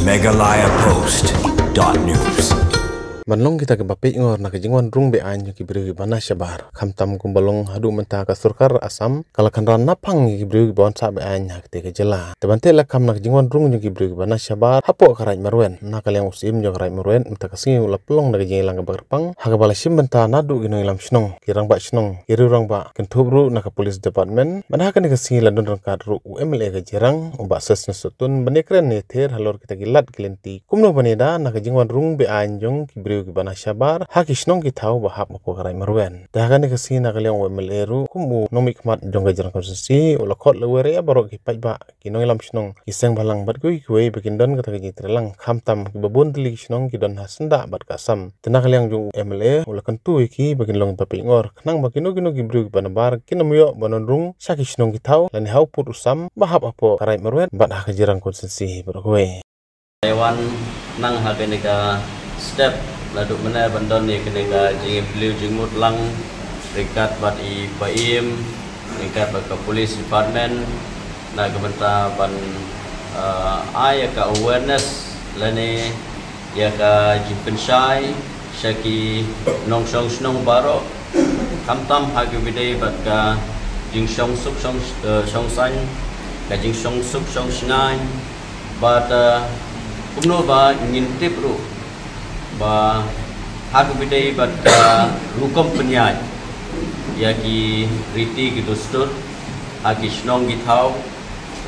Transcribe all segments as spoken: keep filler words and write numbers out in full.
Meghalaya Post dot news. Ban long kita kiba peit ngor na ka jingwan rung be-aiñ jong ki briew kiba na shabar. Khamtam kumba long haduh mynta ka sorkar Assam ka la kynran naphang ïa ki briew kiba wan sah be-aiñ ha katei ka jylla. Te ban teh lakam na ka jingwan rung jong ki briew kiba na shabar hapoh ka Raid Marwet, na ka liang u Syiem jong ka Raid Marwet mynta ka sngi u la pynlong na ka jingïalang kaba kyrpang ha kaba la shim bynta naduh ki nongïalam shnong, ki rangbah shnong, ki riew rangbah, kynthup ruh na ka Police Department. Bad ha kane ka sngi la don ryngkat ruh u M L A ka Jirang, u Bah Sessions Sohtun, ban ïakren ïather halor kita ki lad ki lynti kumno ban ïada na ka jingwan rung be-aiñ jong ki briew kiba na shabar ha ki shnong ki thaw ba hap hapoh ka Raid Marwet. Te ha kane ka sngi na ka liang u M L A ruh kum u nongmihkhmat jong ka Jirang Constituency u la khot lawei ïa baroh ki paidbah, ki nongïalam shnong, ki seng bhalang bad kiwei kiwei ba kin don kata ka jingtreilang, khamtam kiba bun tylli ki shnong ki don ha syndah bad ka Assam. Te na ka liang jong u M L A u la kyntu ïa ki ba kin long kiba peit ngor khnang ba kino kino ki briew kiba nabar kin ym ïoh ban wan rung sha ki shnong ki thaw lane ha u pud u sam ba hap hapoh ka Raid Marwet bad ha ka Jirang Constituency baroh kawei. Taiwan nang ha kane ka step naduh mynne ban don ïa kane ka jingïapyllew jingmut lang ryngkat bad i Paiem, ryngkat bad ka Police Department na ka bynta ban, ah, ai ïa ka awareness lane ïa ka jingpynshai sha ki nongshong shnong baroh, khamtam ha kaba ïadei bad ka jingshong suk shong, eh, shong saiñ, ka jingshong suk shong shngaiñ, bad, eh, kumno ba ngin tip ruh ba ha kaba ïadei bad ka rukom pynïaid ïa ki riti ki dustur ha ki shnong ki thaw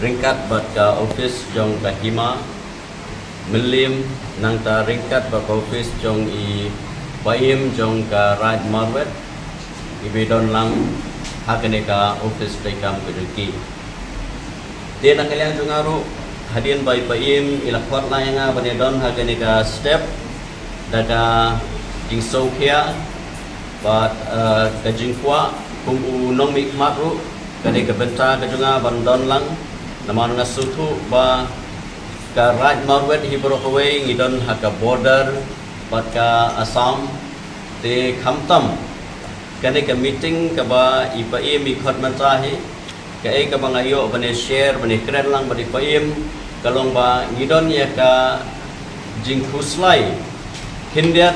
ryngkat bad ka office jong ka Hima Mylliem, nangta ryngkat bad ka office jong i Paiem jong ka Raid Marwet, iba don lang ha kane ka office treikam ka jong ki. Te na ka liang jong nga ruh, hadien ba i Paiem i la khot lang ïa nga ban ïadon ha kane ka step da ka jingsngewkhia bad, eh, ka jingkwah kum u nongmihkhmat ruh, ka dei ka bynta ka jong nga ban don lang. Namar nga sngewthuh ba ka Raid Marwet hi baroh kawei ngi don ha ka border bad ka Assam. Te khamtam kane ka meeting kaba i Paiem i khot mynta hi, kaei kaba nga ïoh ban ïa share, ban ïa kren lang bad i Paiem, ka long ba ngi don ïa ka jingkhuslai khyndiat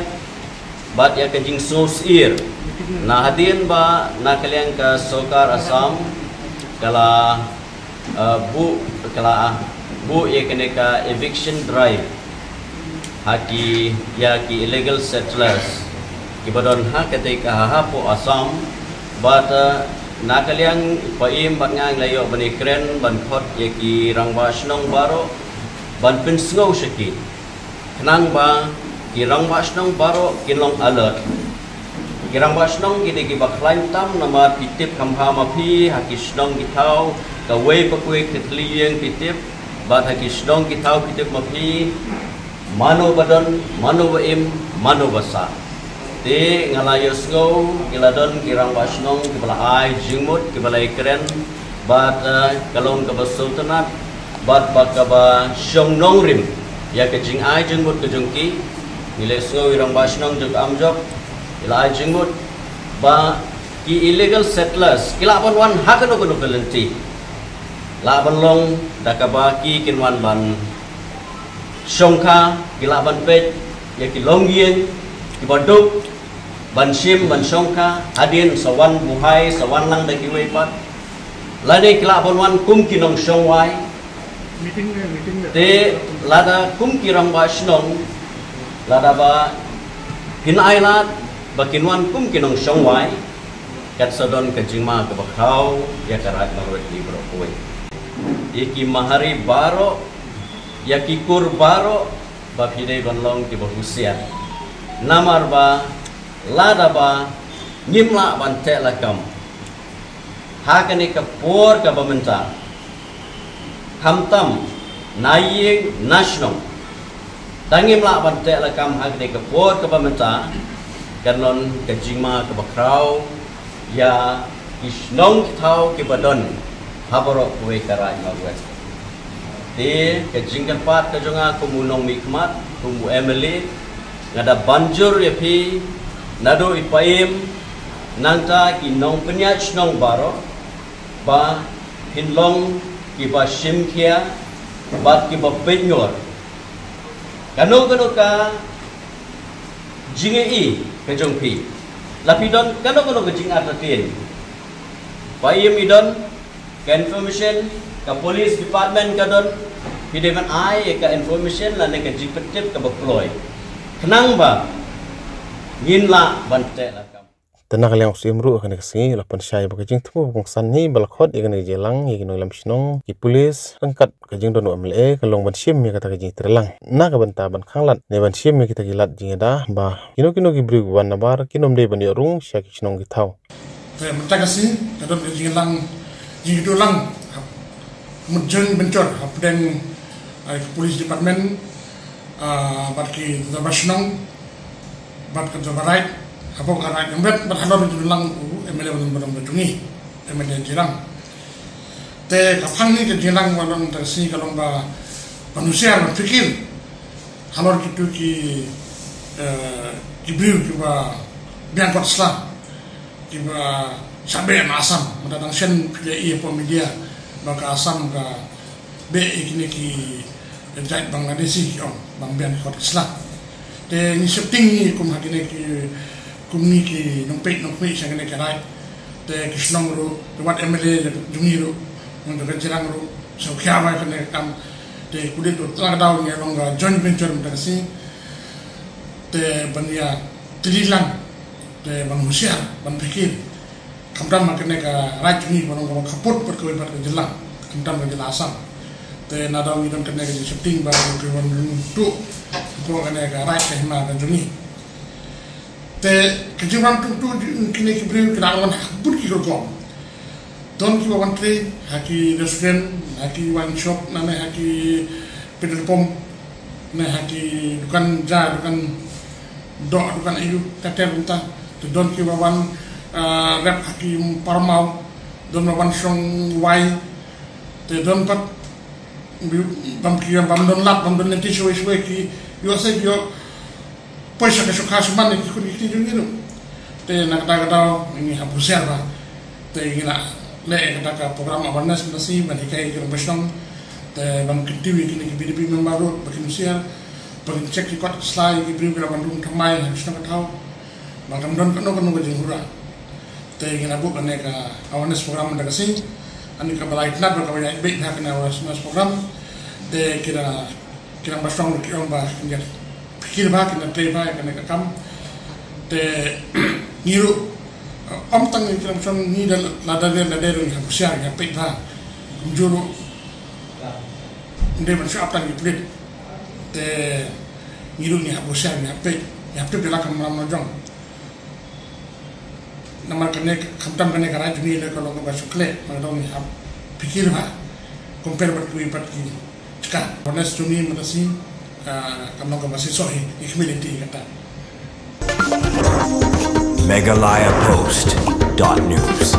bad ïa ka jingsngewsyier. Na hadien ba na ka liang ka sorkar Assam ka la, eh, buh, ka la buh ïa kane ka eviction drive ha ki, ïa ki illegal settlers kiba don ha katei ka hapoh Assam. Bad, eh, na ka liang Paiem bad nga ngi la ïoh ban ïa kren ban khot ïa ki rangbah shnong baroh ban pynsngew sha ki khnang ba ki rangbah shnong baroh kin long alert. Ki rangbah shnong ki dei kiba khlaiñ tam namar ki tip kham bha ma phi ha ki shnong ki thaw, kawei pa kawei ka thylli ïing ki tip, bad ha ki shnong ki thaw ki tip ma phi mano ba don, mano ba im, mano ba sah. Te nga la ïohsngew ki la don ki rangbah shnong kiba la ai jingmut, kiba la ïa kren, bad, eh, ka long kaba sngewtynnat bad ba kaba shong nongrim ïa ka jingai jingmut ka jong ki. Ngi la ïohsngew i rangbah shnong jong ka Amjok i la ai jingmut ba ki illegal settlers ki lah ban wan ha kano kano ka lynti, lah ban long da kaba ki kin wan ban shongkha, ki lah ban peit ïa ki longïing kiba duk, ban shim ban shongkha hadien sa wan buhai, sa wan lang da kiwei pat. Lane ki lah ban wan kum ki nongshong wai. Te lada kum ki rangbah shnong, lada ba phin ailad ba kin wan kum ki nongshong wai, kan sa don ka jingma kaba khraw ïa ka Raid Marwet hi baroh kawei. Ïa ki mahari baroh, ïa ki kur baroh, ba phi dei ban long kiba husiar. Namar ba lada ba ngim lah ban teh lakam ha kane ka por kaba mynta, khamtam na ïing na shnong, da ngim lah ban teh lakam ha kane ka por kaba mynta, kan long ka jingma kaba khraw ïa ki shnong ki thaw kiba don ha baroh kawei ka Raid Marwet. Te ka jingkyrpad ka jong nga kum u nongmihkhmat, kum u M L A, nga da ban jur ïa phi naduh i Paiem, nangta ki nongpynïaid shnong baroh, ba phin long kiba shim khia bad kiba peit ngor Kano kano ka jingïohi ka jong phi, la phi don kano kano ka jingartatien, ba ïa mi don ka information, ka police department ka don, phi dei ban ai ïa ka information lane ka jingpyntip kaba kloi, khnang ba ngin lah ban teh lakam. Te na ka liang u Syiem ruh ha kane ka sngi u la pynshai ba ka jingthmu ba kongsan hi ba la khot ïa kane ka jingïalang ïa ki nongïalam shnong, ki police ryngkat ka jingdon u M L A ka long ban shim ïa kata ka jingtreilang. Na ka bynta ban khanglad ne ban shim ïa kita ki lad jingïada ba kino kino ki briew kiba wan nabar kin ym dei ban ïoh rung sha ki shnong ki thaw. Te mynta ka sngi ka don ka jingïalang, jingïatreilang ha, mut joint venture hapdeng, ah, ki police department, ah, bad ki dorbar shnong bad ka dorbar raid, hapoh ka raid Nongbet bad halor ka jingïalang u M L A ba don ba don ba jong ngi, M L A Jirang. Te ka phang hi ka jingïalang ba don mynta ka sngi ka long ba ban husiar ban pyrkhat halor kito ki, eh, ki briew kiba biang kot sla, kiba shah beh na Assam. Mynta dang shen phi ïohi hapoh media ba ka Assam ka beh ïa kine ki jait Bangladeshi ki ong, ba biang kot sla. Te ngi sheptieng ngi kum ha kine ki, kum ngi ki nongpeit nongkhmih sha kine ki raid. Te ki shnong ruh, ki wad M L A jong ngi ruh, nong jong ka Jirang ruh sngewkhia ba kane ka kam. Te kudit ruh tang ka daw ngi long ka joint venture mynta ka sngi. Te ban ïatreilang, te ban husiar, ban pyrkhat. Khamtam ha kane ka raid jong ngi ba long kaba khappud bad kawei pat ka jylla, khamtam ka jylla Assam. Te na daw ngi don kane ka jingsheptieng ba ka wan rung tuh hapoh kane ka raid ka hima ka jong ngi. Te ka jingwan rung tuh kine ki briew ki la wan ha bun ki rukom. Don kiba wan trei ha ki restaurant, ha ki wine shop, nane ha ki petrol pump, ne ha ki dukan ja, dukan doh, dukan aïu, kater mynta. Te don kiba wan, ah, rep ha ki parmaw, don ba wan shong wai. Te don pat bam ki, bam don lad, bam don lynti shawei shawei ki ïoh sa ki ïoh poi sha ka shuka shuman ïa ki khun ki kti jong ngi ruh. Te na kata ka daw ngi hap husiar bha. Te ngi la leh kata ka program awareness mynta shi ban hikai ïa ki rangbah shnong. Te ban kyntiew ïa kine ki V D P member ruh ba kin husiar, ba kin check ki kot ki sla ïa ki briew kiba la wan rung thymmai ha ki shnong ki thaw, ba kam don kano kano ka jinghura. Te ngi la buh kane ka awareness program mynta ka sngi. Ani kaba la itynnad bad kaba ïaid beit ha kane awareness program. Te ki la, ki rangbah shnong ruh ki ong ba kin ïa pyrkhat bha, kin ïa trei bha ïa kane ka kam. Te ngi ruh, ym tang ngi ki rangbah shnong, ngi da lada dei lada dei ruh ngi hap husiar, ngi hap peit bha. Kumjuh ruh ym dei ban shu ap tang ki pulit. Te ngi ruh ngi hap husiar, ngi hap peit, ngi hap tip ïa la ka kamram la jong. Namar kane, khamtam kane ka raid jong ngi lei ka long kaba shu khleh, namar ka dei ngi hap pyrkhat bha compare bad kiwei pat ki jaka. Awareness jong ngi mynta shi, ah, kam long kaba shisha hi, ngi khmih lynti kata. Meghalaya Post dot news.